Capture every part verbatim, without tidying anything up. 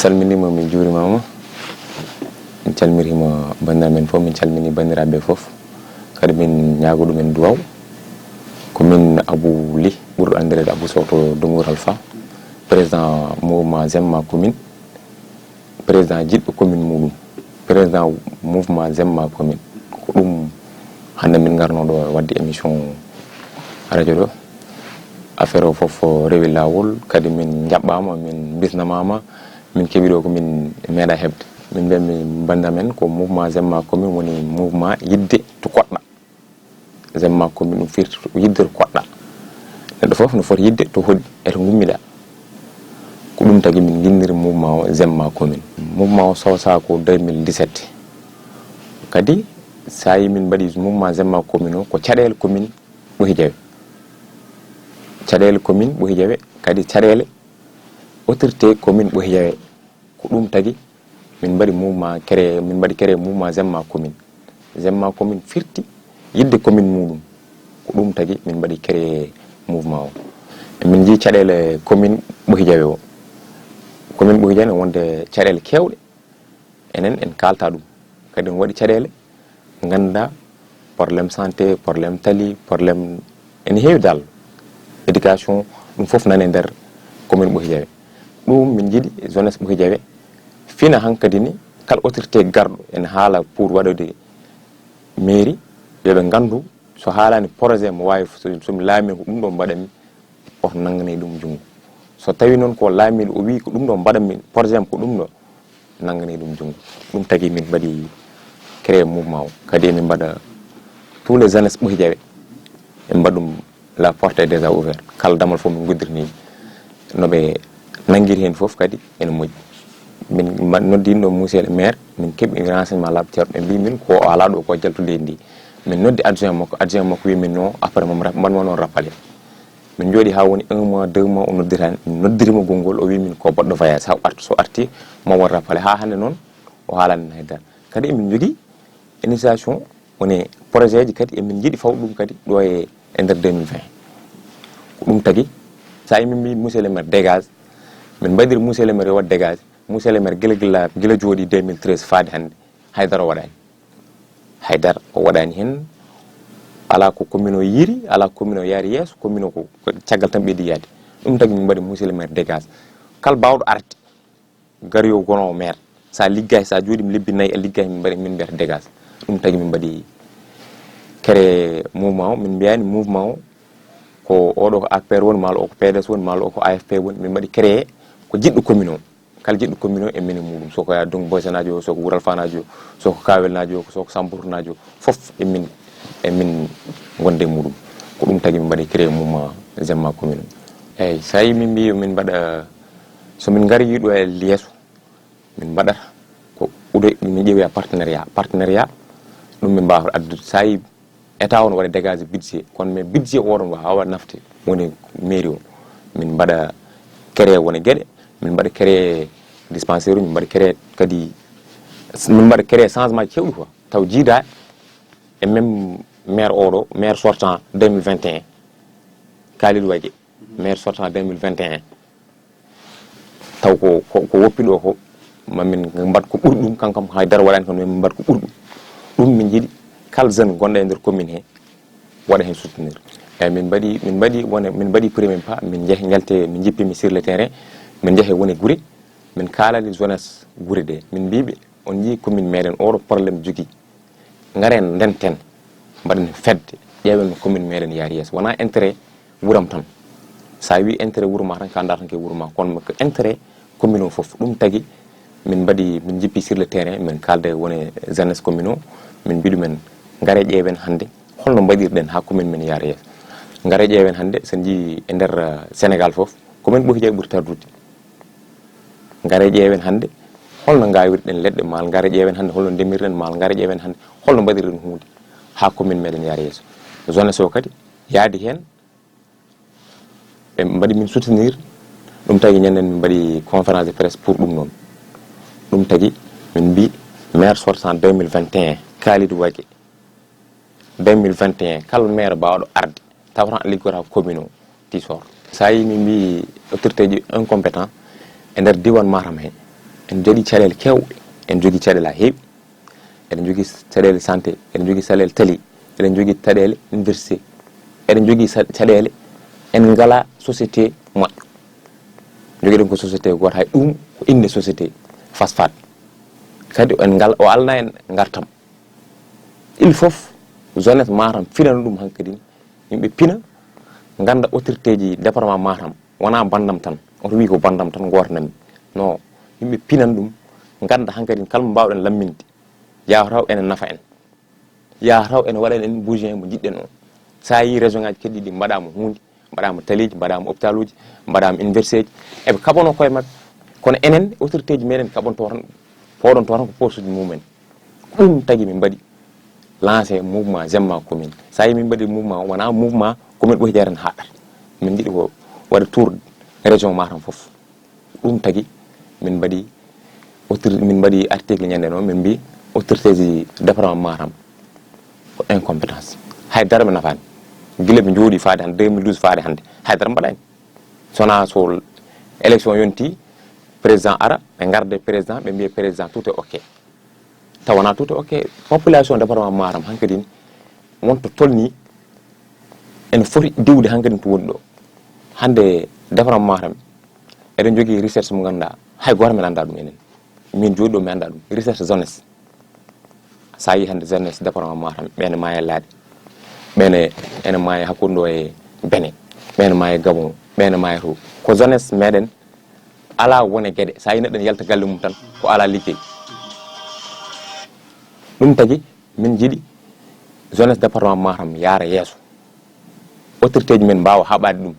Salminiima, min njuuriima ma. Min calminiima banndiraaɓe men fof, min calminii banndiraaɓe fof. Kadi min ñaago ɗumen duwaw. Ko min Abou Ly, ɓurɗo anndireede Abou Sow to Donngour Alpha, président mouvement J'aime ma commune, président jiɗɗo commune muɗum, président mouvement J'aime ma commune. Ko ɗum hannde min ngarno ɗo waɗde émission radio ɗo. Affaire o fof o rewi laawol, kadi min njaɓɓaama, min bisnamaama, min keɓi ɗo ko min meeɗa heɓde. Min mbiya min bannda men ko mouvement J'aime ma commune woni mouvement yiɗde to koɗɗa. J'aime ma commune ɗum firti ko yiɗde to koɗɗa. Neɗɗo fof no foti yiɗde to hoɗi e to ngummiɗa. Ko ɗum tagi min nginniri mouvement o J'aime ma commune. Mouvement o sosa ko deux mille dix-sept. Kadi so a yi min mbaɗi mouvement J'aime ma commune o ko caɗeele commune Ɓohi Jawe. Caɗeele commune Ɓohi Jawe, kadi caɗeele autorité commune Ɓohi Jawe. Ko ɗum tagi min mbaɗi mouvement créé, min mbaɗi créé mouvement J'aime ma commune. J'aime ma commune firti yiɗde commune muɗum. Ko ɗum tagi min mbaɗi créé mouvement o. Min njii caɗeele commune Ɓohi Jawe o. Commune Ɓohi Jawe ne wonde caɗeele keewɗe. Enen en kaalta ɗum. Kadi ene waɗi caɗeele, ngannduɗaa, problème santé, problème tali, problème ene heewi dal. Éducation, ɗum fof nani e nder commune Ɓohi Jawe. Ɗum min njiɗi jeunesse Ɓohi Jawe fina hankadi ni, kala autorité garɗo ene haala pour waɗude mairie, yo ɓe nganndu so haalaani projet mo waawi, so, so mi laamii ko ɗum ɗo mbaɗanmi, oto nanngane ɗum junngo. So tawii noon ko laamiiɗo o wii ko ɗum ɗo mbaɗanmi, projet am ko ɗum ɗo, nanngane ɗum junngo. Ɗum tagi min mbaɗi créé mouvement o. Kadi emin mbaɗa tous les jeunesses Ɓohi Jawe, en mbaɗa ɗum, la porte est déjà ouverte. Kala damal fof min nguddirini no ɓe nanngiri heen fof kadi ene moƴƴi. Min mba-, noddi ɗo monsieur le maire, min keɓi renseignement laaɓa ceerno, ɓe mbii min ko o alaa ɗo ko jaltu leydi ndi. Min noddi adjoint makko, adjoint makko wii min non, après mom rap-, mbaɗ ma noon rappelé. Min njooɗi haa woni un mois, deux mois, o noddiraani. Min noddirimo konngol, o wii min ko baɗɗo voyage, haa o arti, so arti, mo waɗ rappelé. Haa hannde noon, o haalaani hay dara. Kadi emin njogii initiation, woni projet ji kadi emin njiɗi fawde ɗum kadi ɗo e, e nder deux mille vingt. Ko ɗum tagi, so a yi min mbii monsieur le maire dégage, min mbaɗiri monsieur le maire yo waɗ dégage. Monsieur le maire gila, gila, gila jooɗi deux mille treize faade hannde, hay dara o waɗaani. Hay dara o waɗaani heen. Alaa ko commune o yiiri, alaa ko commune o yaari yeeso, commune o ko, ko caggal tan ɓeydi yaade. Ɗum tagi min mbaɗi monsieur le maire dégage. Kala baawɗo arde, gar yo gono maire. So a liggaaki, so a jooɗiima lebbi nayi, a liggaaki, min mbaɗi, min mbiyata dégage. Ɗum tagi min mbaɗi créé mouvement o, min mbiyaani mouvement o ko oɗo ko A P R woni, maa o ko P D S woni, maa o ko A F P woni. Min mbaɗi créé ko jiɗɗo commune o. Kala jiɗɗo commune o e min e muɗum. So ko ya Dong Boysanaajo, so ko Wural Fanaajo, so ko Kawelnaajo, so ko Samburtunaajo, fof e min, e min ngonde e muɗum. Ko ɗum tagi min mbaɗi créé mouvement J'aime ma commune. Eyyi, so a yi min mbii min mbaɗa, so min ngari yiɗo e yeeso, min mbaɗata ko ude, min ƴeewi partenariat. Partenariat, ɗum min mbaawata addude. So a yi état o no waɗa dégagé budget, kono mais budget o ɗon waawa nafde woni mairie o. Min mbaɗa créé wone geɗe, min mbaɗa créé dispensaire uji, min mbaɗa créé kadi, min mbaɗa créé changement ji kewɗi quoi. Taw jiida e même maire oɗo, maire sortant deux mille vingt et un, Kalidou Wagué, maire sortant deux mille vingt et un. Taw ko, ko, ko woppi ɗo ko, ma min mbaɗ ko ɓuri ɗum, kankam hay dara waɗaani, kono min mbaɗ ko ɓuri ɗum. Ɗum min njiɗi kala jeune gonɗo e nder commune he, waɗa heen soutenir. Eyyi, min mbaɗi, min mbaɗi wone, min mbaɗi premier pas, min njehi, njalte, min njippimi sur le terrain, min njehi wone gure, min kaalani jeunesse gure ɗe. Min mbiɓe, on njii commune meɗen oɗo problème jogii. Ngaren ndenten, mbaɗen fedde, ƴeewen no commune meɗen yaari yeeso. Wonaa intérêt wuram tan. So a wii intérêt wuro ma tan, ka ndaar tan ke wuro ma. Kono ko intérêt commune o fof. Ɗum tagi min mbaɗi, min njippi sur le terrain, min kaalda e wone jeunesse commune o, min mbiɗu men, ngare ƴeewen hannde holno mbaɗirɗen haa commune men yaara yeeso. Ngare ƴeewen hannde, so njii e nder, eh, Sénégal fof, commune Ɓohi Jawe ɓuri tardude. Ngare ƴeewen hannde holno ngaawirɗen leɗɗe maal, ngare ƴeewen hannde holno ndemirɗen maal, ngare ƴeewen hannde holno mbaɗirɗen huunde haa commune meɗen yaara yeeso. Jeunesse o kadi yaadi heen, ɓe mbaɗi min soutenir. Ɗum tagi ñanden min mbaɗi conférence de presse pour ɗum noon. Ɗum tagi min mbi maire sortant deux mille vingt et un, Kalidou Wagué, deux mille vingt et un, kala maire baawɗo arde, tawata a liggora commune o, ti sor. So a yi min mbi autorité ji incompétent e nder diwan Matam he, En njogii caɗeele keewɗe, en njogii caɗeele haa heewi. Eɗen njogii caɗeele santé, eɗen njogii caɗeele tali, eɗen njogii caɗeele université, eɗen njogii sa- caɗeele en ngalaa société moƴƴo. Njogiɗen ko société gooto, hay ɗum ko innde société fasfaat. Kadi en ngal o alna en ngartam. Il faut jeunesse Matam finana ɗum hankadi, yimɓe pina, ngannda autorité ji département Matam wonaa banndam tan. Oto wii ko banndam tan gooto nanmi. Non, yimɓe pinan ɗum, ngannda hankadi kala mo mbaawɗen lamminde, yataw ene nafa en. Yataw ene waɗa en bougé mo njiɗɗen o. Sa yii région ngaji keddiɗi mbaɗama huunde, mbaɗama taliji, mbaɗama hôpitaluji, mbaɗama université ji. Eɓe kaɓano koye mabɓe. Kono enen, autorité ji meɗen kaɓanto tan, pooɗonto tan ko posuji mumen. Ɗum tagi min mbaɗi lancé mouvement J'aime ma commune. Sa yii min mbaɗi mouvement, wona mouvement commune Ɓooyde Jaare tan haɗata. Min njiɗi ko waɗa tour région Matam fof. Ɗum tagi min mbaɗi autori- min mbaɗi article ñande no, min mbi autorité ji département Matam ko incompétence. Hay dara ɓe nafaani. Gila ɓe njooɗi faade hannde, deux mille douze faade hannde, hay dara mbaɗaani. Sona so élection yonti, président ara, ɓe ngarde président, ɓe mbiya président tout est ok. Taw wona tout est ok. Population département Matam hankadi wonto tolni ene foti diwde hankadi to woni ɗo. Hannde département Matam eɗen njogii recherche mo ngannduɗaa hay gooto men anndaa ɗum enen. Min jooɗi ɗo mi anndaa ɗum. Recherche jeunesse. Sa yii hannde jeunesse département Matam, ɓe ene maayi e Laaɗe, ɓe ene, ene maayi hakkunde ɗo e Bene, ɓe ene maayi e Gabon, ɓe ene maayi to. Ko jeunesse meɗen alaa wone geɗe. Sa yii neɗɗo ene yalta galle mum tan, ko alaa liggey. Ɗum tagi min njiɗi jeunesse département Matam yaara yeeso. Autorité ji men mbaawa haɓaade ɗum.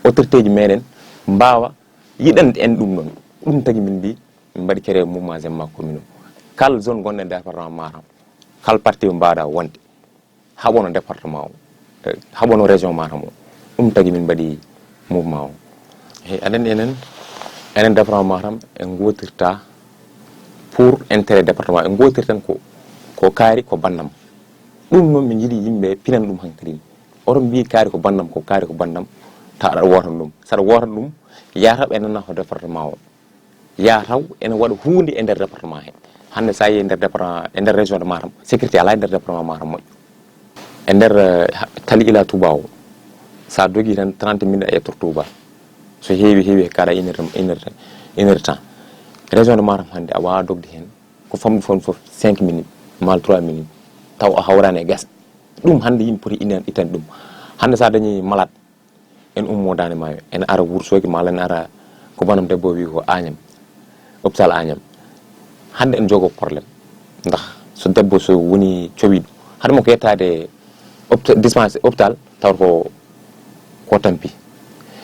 Autorité ji meɗen mbaawa yiɗande en ɗum ɗon. Ɗum tagi min mbi min mbaɗi créé mouvement J'aime ma commune o. Kala zone gonɗo e département Matam, kala parti ɓe mbaawɗa wonde, haɓono département o, eh, haɓono région Matam o. Ɗum tagi min mbaɗi mouvement o. Eyi, aɗa anndi enen, enen département Matam en ngootirta pour intérêt département, en ngootirten ko, ko kaari ko banndam. Ɗum noon min njiɗi yimɓe pinan ɗum hankadi. Oto mbi kaari ko banndam, ko kaari ko banndam, taw aɗa wootan ɗum. Saɗa wootan ɗum, yataw ɓe nana ko département o. Yataw ene waɗa huunde e nder département he. Hannde sa yii e nder département, e nder région de Matam, sécurité alaa e nder département Matam moƴƴo. E nder, eh, ha- tali ila Touba o, sa dogi tan trente minutes a yettoto Touba. So heewi, heewi, kaɗa une heure, une heure, une heure de temps. Région de Matam hannde a waawa dogde heen, ko famɗi fof fof cinq minutes, mal trois minutes, taw a hawraani e gasa. Ɗum hannde yimɓe poti inan, itan ɗum. Hannde sa dañi malade, en ummo Daande Maayo, en ara Wourossogui, malla en ara ko banam debbo wi ko Agnam, hôpital Agnam. Hannde en jogo problème. Ndax so debbo so woni cowiɗo, haɗa mo ko yettaade hôpita-, dispensaire, hôpital, tawata ko, ko tampi.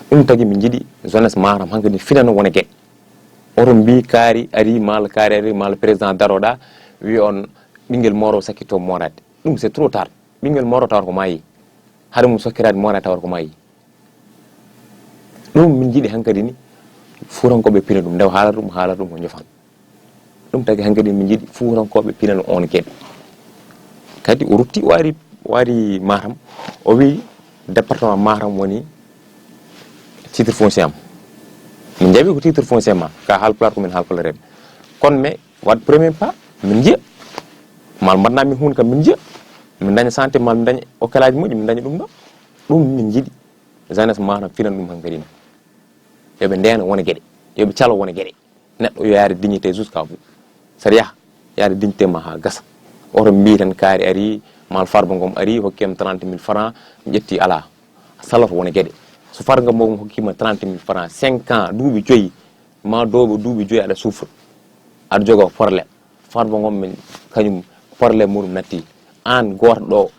Ɗum tagi min njiɗi jeunesse Matam hankadi finana wona geɗe. Oto mbi kaari ari, malla kaari ari, malla président daroɗa, wi on ɓinguel moro sakkito morade. Ɗum c'est trop tard. Ɓinguel moro tawata ko maayi. Haɗa mum sokkiraade mora tawata ko maayi. Ɗum min njiɗi hankadi ni fuutankoɓe pina ɗum, nde o haalata ɗum, haalata ɗum ko ñofan. Ɗum tagi hankadi min njiɗi fuutankoɓe pinana on geɗe. Kadi o rutti, o ari, o ari Matam, o wi département Matam woni titre foncier am. Min njaɓi ko titre foncier ma, ka Haalpulaar ko min Haalpulaar en. Kono mais waɗ premier pas, min njiya. Mal mbaɗna min huunde kam min njiya. Min daña santé, mal min daña okkalaji moƴƴi, min daña ɗum ɗo. Ɗum min njiɗi. Jeunesse Matam finan ɗum hankadi ni. Yo ɓe ndeena wona geɗe. Yo ɓe calo wona geɗe. Neɗɗo yo yaade dignité jusqu'à bout. Saɗa yaha, yaade dignité ma ha gasa. Oto mbi tan kaari ari, mal Farba Ngom ari, hokki am trente mille francs, mi ƴetti, alaa. Saloto wona geɗe. So Farba Ngom hokkima trente mille francs, cinq ans, duuɓi joyi, ma dooɓo duuɓi joyi aɗa souffre. Aɗa jogo problème. Farba Ngom min kañum problème muɗum natti. An gooto ɗo,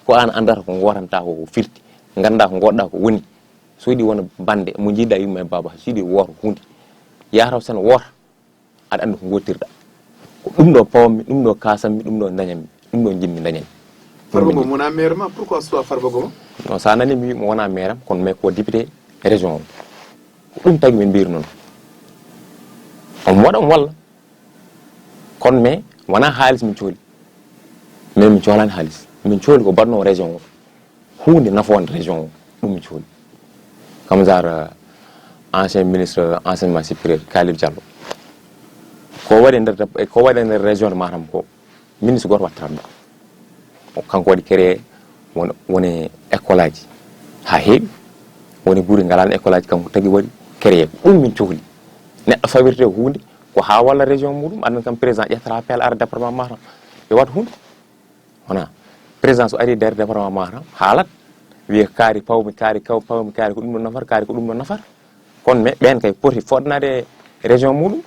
ko an anndata ko ngootanta ko, ko firti. Ngannda ko ngoɗɗa ko woni. So yiɗi wona bande, mo jiiɗa yumma e baaba, so yiɗi wooto huunde. Yataw sen woota, aɗa anndi ko ngottirɗa. Ko ɗum ɗo pawammi, ɗum ɗo kasammi, ɗum ɗo dañammi, ɗum ɗo jinmi dañan. Farba Ngom wona maire ma, pourquoi choix Farba Ngom? Non, sa nani mi wi mo wona maire am, kono mais ko député région o. Ko ɗum tagi min mbiri noon. Omo waɗa, omo walla. Kono mais wona haalis min cohli. Min, min cohlani haalis. Min cohli ko baɗno région o. Huunde nafoonde région o. Ɗum min cohli. Comme genre, euh, ancien ministre enseignement supérieur, Kalidou Diallo. Ko waɗi e nder dep-, ko waɗi e nder région de Matam ko, ministre gooto waɗata ɗum. O, kanko waɗi créé won, woni école aji haa heewi. Woni gure ngalaano école aji, kanko tagi waɗi créé. Ɗum min cohli. Neɗɗo fawirte huunde ko haa walla région muɗum, aɗa anndi kam président ƴettata appel ara département Matam. Yo waɗ huunde. Wona président so ari nder département Matam, haalat, wiya kaari pawmi, kaari kaw pawmi, kaari ko ɗum ɗo nafata, kaari ko ɗum ɗo nafata. Kono mais ɓeen kay poti fodnaade région muɗum.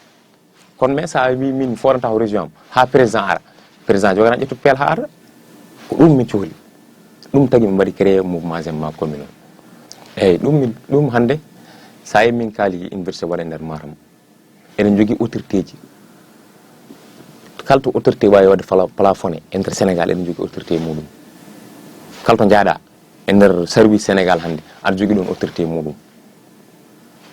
Kono mais so a wi min fodanta ko région am, haa président ara, président jogana ƴettu peel haa ara. Ko ɗum min cohli. Ɗum tagi min mbaɗi créé mouvement J'aime ma commune o. Eyyi, ɗum min, ɗum hannde, so a yi min kaali université waɗa e nder Matam. Eɗen njogii autorité ji. Kala to autorité waawi waɗde fala-, plafonné e nder Sénégal, eɗen njogii autorité muɗum. Kala to njaaɗa e nder service Sénégal hannde, aɗa jogii ɗoon autorité muɗum.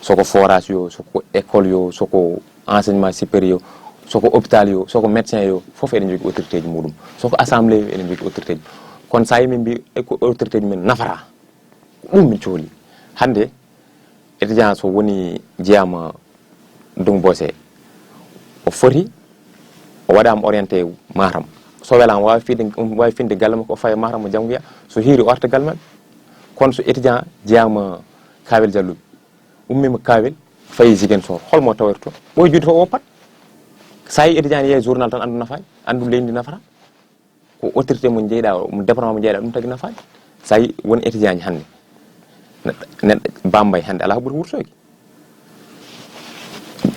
Soko forage yo, soko école yo, soko enseignement supérieur, soko hôpital yo, soko médecin yo, fof eɗen njogii autorité ji muɗum. Soko assemblée yo, eɗen njogii autorité ji. Kono so a yi min mbi e ko autorité ji min nafata, ko ɗum min cohli. Hannde, étudiant so woni jeyaama Doŋ Boose, o foti, o waɗaama orienté Matam. So welaama, waawi fiide, waawi finde galle makko, o fayi Matam, o janngoya. So hiiri, o arta galle maɓɓe. Kono so étudiant jeyaama Kawel Jalluɓe, ummiima Kawel, fayi Ziguinchor, hol mo tawata toon? Ɓooy juuɗe fof o woppat. So a yi étudiant ne yeeya journal tan, anndu nafaani, anndu leydi ndi nafata. Ko autorité mo njeyɗa o, mo département mo njeyɗa, ɗum tagi nafaade. So a yi won étudiant ji hannde, neɗɗo, neɗɗo Bambey hannde alaa ko ɓuri Wourossogui.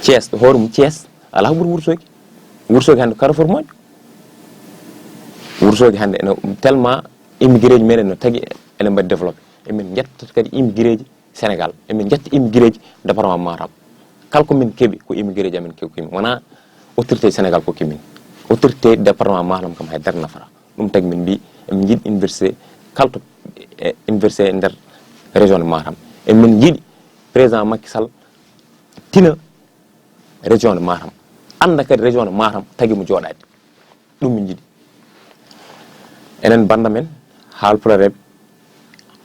Thiès, hoore mum Thiès, alaa ko ɓuri Wourossogui. Wourossogui hannde ko carrefour moƴƴo. Wourossogui hannde ene tellement immigré ji meɗen no tagi ene mbaɗi développé. Emin njetta kadi immigré ji Sénégal, emin njetta immigré ji département Matam. Kala ko min keɓi ko immigré ji amen keɓi min. Wona autorité Sénégal ko keɓi min. Autorité département Matam kam hay dara nafata. Ɗum tagi min mbi emin njiɗi université, kala to, e, université e nder région de Matam. Emin njiɗi président Macky Sall tina région de Matam. Annda kadi région de Matam tagi mo jooɗaade. Ɗum min njiɗi. Enen bannda men, Haalpulareeɓe,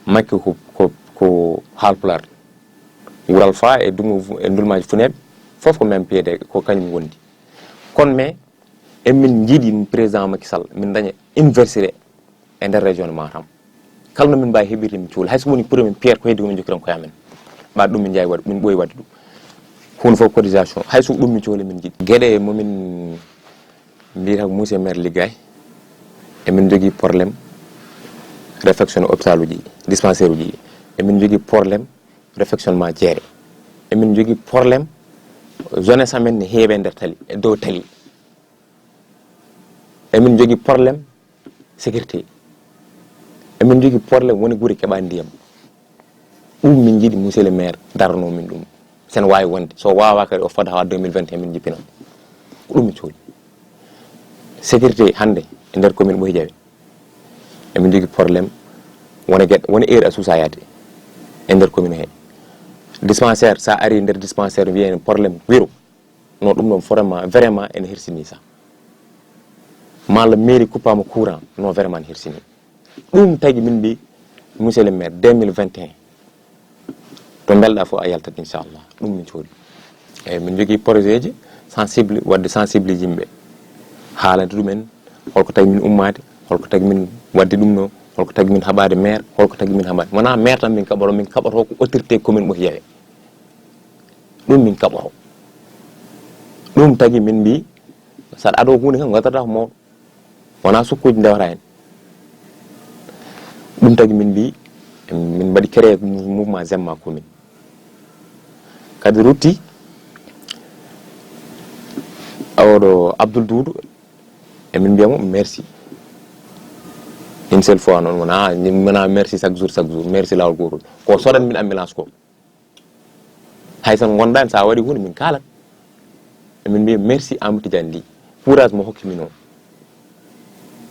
Makki ko, ko, ko Haalpulaar. Wural Faa e Duŋu, e Ndulmaaji Funeeɓe, fof ko même pied de, ko kañum wondi. Kono mais, emin njiɗi président Macky Sall, min daña université e nder région de Matam. Kala no min mbaawi heɓirde, min cuula. Hay so woni premier pierre ko heddi ko min njokkiran koye amen. Ɓaade ɗum min njaawi waɗ-, min ɓooyi waɗde ɗum. Huunde fof cotisation. Hay so ɗum min cohli min njiɗi. Geɗe mo min mbiyata ko monsieur maire liggaay. Emin njogii problème réfection hôpital uji, dispensaire uji. Emin njogii problème réfectionnement jeere. Emin njogii problème jeunesse amen ne heewi e nder tali, e dow tali. Emin njogii problème sécurité. Emin njogii problème woni gure keɓaani ndiyam. Ɗum min njiɗi monsieur le maire daranoo min ɗum. Sen waawi wonde. So waawaa kadi o fada haa deux mille vingt et un min njippina. Ko ɗum min cohli. Sécurité hannde e nder commune Ɓooy Jawe. Emin njogii problème wona geɗe, wona heure a suusa yaade e nder commune he. Dispensaire, so a ari nder dispensaire wiyen problème wiro. No ɗum ɗon vraiment, vraiment ene hersini sa. Malla mairie kuppaama courant, no vraiment ne hersini. Ɗum tagi min mbi, monsieur le maire, deux mille vingt et un, to mbelɗa fof a yaltat, inchallah. Ɗum min cohli. Eyyi, min njogii projet ji sensible, waɗde sensible yimɓe. Haalande ɗumen, holko tagi min ummaade, holko tagi min waɗde ɗum ɗo, holko tagi min haɓaade maire, holko tagi min haɓaade. Wonaa maire tan min kaɓoto, min kaɓoto ko autorité commune Ɓooy Jawe. Ɗum min kaɓoto. Ɗum tagi min mbi, saɗa ado huunde kan ngadata ko mawɗo. Wonaa sukkuuji ndewata heen. Ɗum tagi min mbi, min mbaɗi créé mouvement J'aime ma commune. Kadi rutti, oɗo Abdoul Doudou, emin mbiya mo merci. Une seule fois noon, wona, wona merci chaque jour, chaque jour, merci laawol gootol. Ko sodan min ambulance ko. Hay so ngonɗaani, so a waɗi huunde, min kaalat. Emin mbiya merci Amadou Tidiane Ly. Courage mo hokki min o.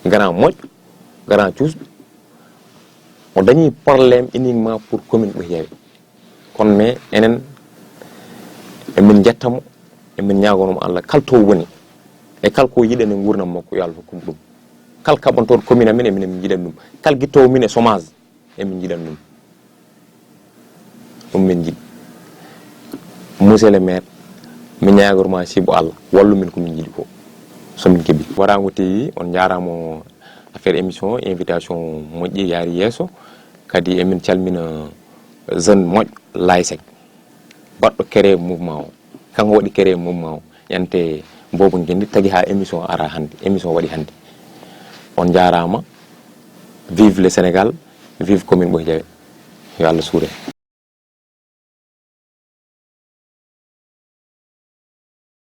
Grand moƴƴo, grand cuusɗo. O dañi problème uniquement pour commune Ɓooy Jawe. Kono mais enen, emin njetta mo, emin ñaagonoo mo Allah, kala to woni, e kala ko yiɗen e nguurndam makko, yo Allah hokku mo ɗum. Kala kaɓantooɗo commune amen, emin, emin njiɗan ɗum. Kala gittoowo min e chômage, emin njiɗan ɗum. Ɗum min njiɗi. Monsieur le maire, Min ñaagor ma sibu Allah wallu min ko min njiɗi ko, so min keɓi. Warango T V, on njaaraama. Affaire émission, invitation moƴƴi, yaari yeeso. Kadi emin calmina jeune moƴƴo, Laye Seck, baɗɗo créé mouvement o. Kanko waɗi créé mouvement o, yante Boobo Ngenndi, tagi haa émission ara hannde, émission waɗi hannde. On njaaraama. Vive le Sénégal, vive commune Ɓooy Jawe. Yo Allah suure.